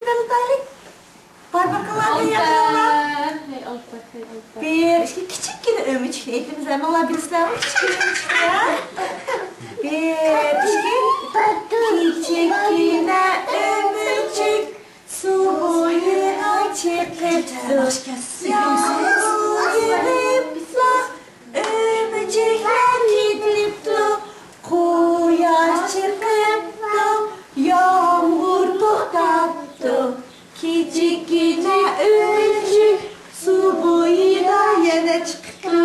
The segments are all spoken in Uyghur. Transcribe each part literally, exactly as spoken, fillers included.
قىلىپ بايلىق. بارمىقىڭلارنى ياقىلىڭلار. بىر، ئىككى، كىچىككىنە ئۆمۈچۈكنى ئېيتىمىز، ھەممىڭلار بىلىسىلەرمۇ كىچىككىنە ئۆمۈچۈكنى، ھە؟ بىر، ئىككى. كىچىككىنە ئۆمۈچۈك سۇ بويىغا چىقىپتۇ. يالغۇز يېغىپلا ئۆمۈچۈكلەر كېتىپتۇ. قۇياش چىقىپتۇ، يامغۇر توختاپتۇ. كىچىككىنە ئۆمۈچۈك سۇ بويىغا يەنە چىقىپتۇ.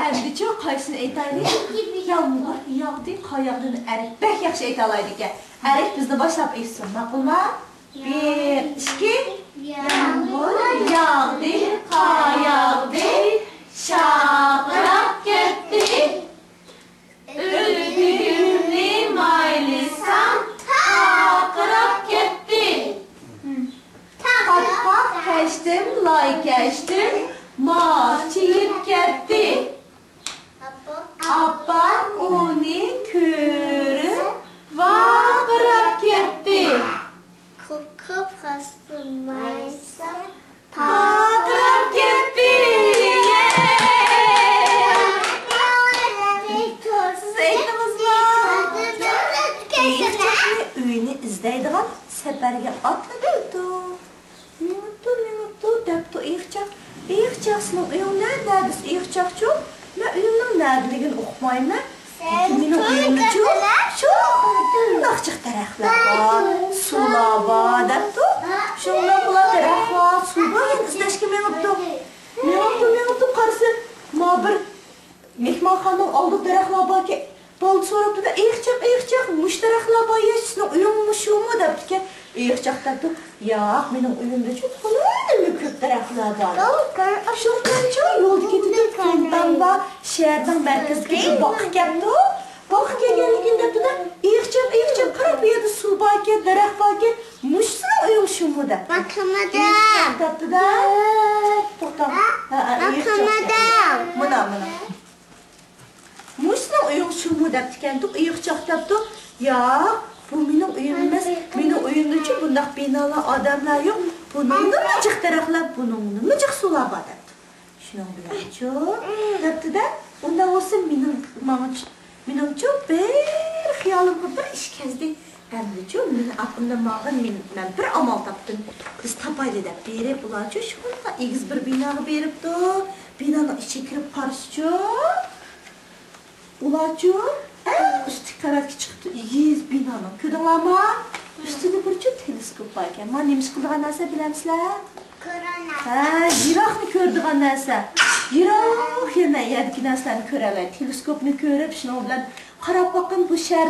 ئەمدىچۇ قايسىنى ئېيتايلى؟ يامغۇر ياغدى، قار ياغدىنى ئەرك بەك ياخشى ئېيتالايدىكەن. ئەرك بىزنى باشلاپ ئېيتسۇن، ماقۇلما؟ بىر، ئىككى. يامغۇر ياغدى، قار ياغدى، شارقىراپ كەتتى. ئۆتۈكۈمنى مايلىسام، پارقىراپ كەتتى. پاتقاق كەچتىم، لاي كەچتىم، ماس چىگىپ كەتتى. ئاپام ئۇنى كۆرۈپ ۋارقىراپ كەتتى. كوكا پاسلىمايسەن. پارقىراپ كەتتى. سىز ئېيتتىڭىزمۇ؟ ئېيتتىڭىزمۇ؟ ئۆينى ئىزدەيدىغان سەپەرگە ئاتلىنىپتۇ. مېڭىپتۇ، مېڭىپتۇ، دەپتۇ ئېيىقچاق. ئېيىقچاق، سېنىڭ ئۆيۈڭ نەدە؟ دېسە، ئېيىقچاقچۇ، مەن ئۆيۈمنىڭ نەدىلىكىنى ئۇقمايمەن. لېكىن مېنىڭ ئۆيۈمدىچۇ شۇنداق جىق دەرەخلەر بار، سۇلار بار، دەپتۇ. شۇنداق بىلەن دەرەخلەر، سۇ بار يەرنى ئىزدەشكە مېڭىپتۇ. مېڭىپتۇ، مېڭىپتۇ، قارىسا، ما بىر مېھمانخانىنىڭ ئالدىدا دەرەخلەر باركەن. بالىدا سوراپتۇ-دە، «ئېيىقچاق، ئېيىقچاق، مۇشۇ دەرەخلەر بار يەر، سېنىڭ ئۆيۈڭ مۇشۇمۇ؟» دەپتىكەن. ئېيىقچاق دەپتۇ، «ياق، مېنىڭ ئۆيۈمدىچۇ تولىمۇ كۆپ دەرەخلەر بار.» شۇنىڭ بىلەنچۇ يولدا كېتىدۇ، فونتان بار، شەھەرنىڭ مەركىزىدىكى بىر باغقا كەپتۇ. باغقا كەلگەندىن كېيىن دەپتۇ-دە، «ئېيىقچاق، ئېيىقچاق، قارا، بۇ يەردە سۇ باركەن، دەرەخ باركەن، مۇشۇ سېنىڭ ئۆيۈڭ شۇمۇ؟» دەپتۇ. ئېيىقچاق دەپتۇ-دە، توختاڭ. ھە، ھە، ئېيىقچاق دەپتۇ. مانا، مانا. مۇشۇنىڭ ئۆيۈڭ شۇمۇ دەپتىكەنتۇق، ئېيىقچاق دەپتۇ. ياق، بۇ مېنىڭ ئۆيۈم ئەمەس، مېنىڭ ئۆيۈمدىچۇ بۇنداق بىنالار، ئادەملەر يوق، بۇنىڭدىمۇ جىق دەرەخلەر، بۇنىڭدىمۇ جىق سۇلار بار دەپتۇ. شۇنىڭ بىلەنچۇ دەپتۇ-دە، ئۇنداق بولسا مېنىڭ ماڭا مېنىڭچۇ بىر خىيالىمغا بىر ئىش كەلدى. ئەمدىچۇ مېنى ئاپىمدىن ماڭغىن، مېن-، مەن بىر ئامال تاپتىم. بىز تاپايلى دەپ بېرىپ، ئۇلارچۇ شۇنداق ئېگىز بىر بىناغا بېرىپتۇ. بىنانىڭ ئىچىگە كىرىپ قارىسىچۇ، ئۇلارچۇ ئەڭ ئۈستكى قەۋەتكە چىقىپتۇ. ئېگىز بىنانىڭ، كۆردۈڭلارمۇ؟ ئۈستىدە بىرچۇ تېلېسكوپ باركەن. ما نېمە ئىش قىلىدىغان نەرسە بىلەمسىلەر؟ ھە، يىراقنى كۆرىدىغان نەرسە. يىراق يەنە يەردىكى نەرسىلەرنى كۆرەلەيدۇ. تېلېسكوپنى كۆرۈپ، شۇنىڭ بىلەن قاراپ باققىن، بۇ شەھەر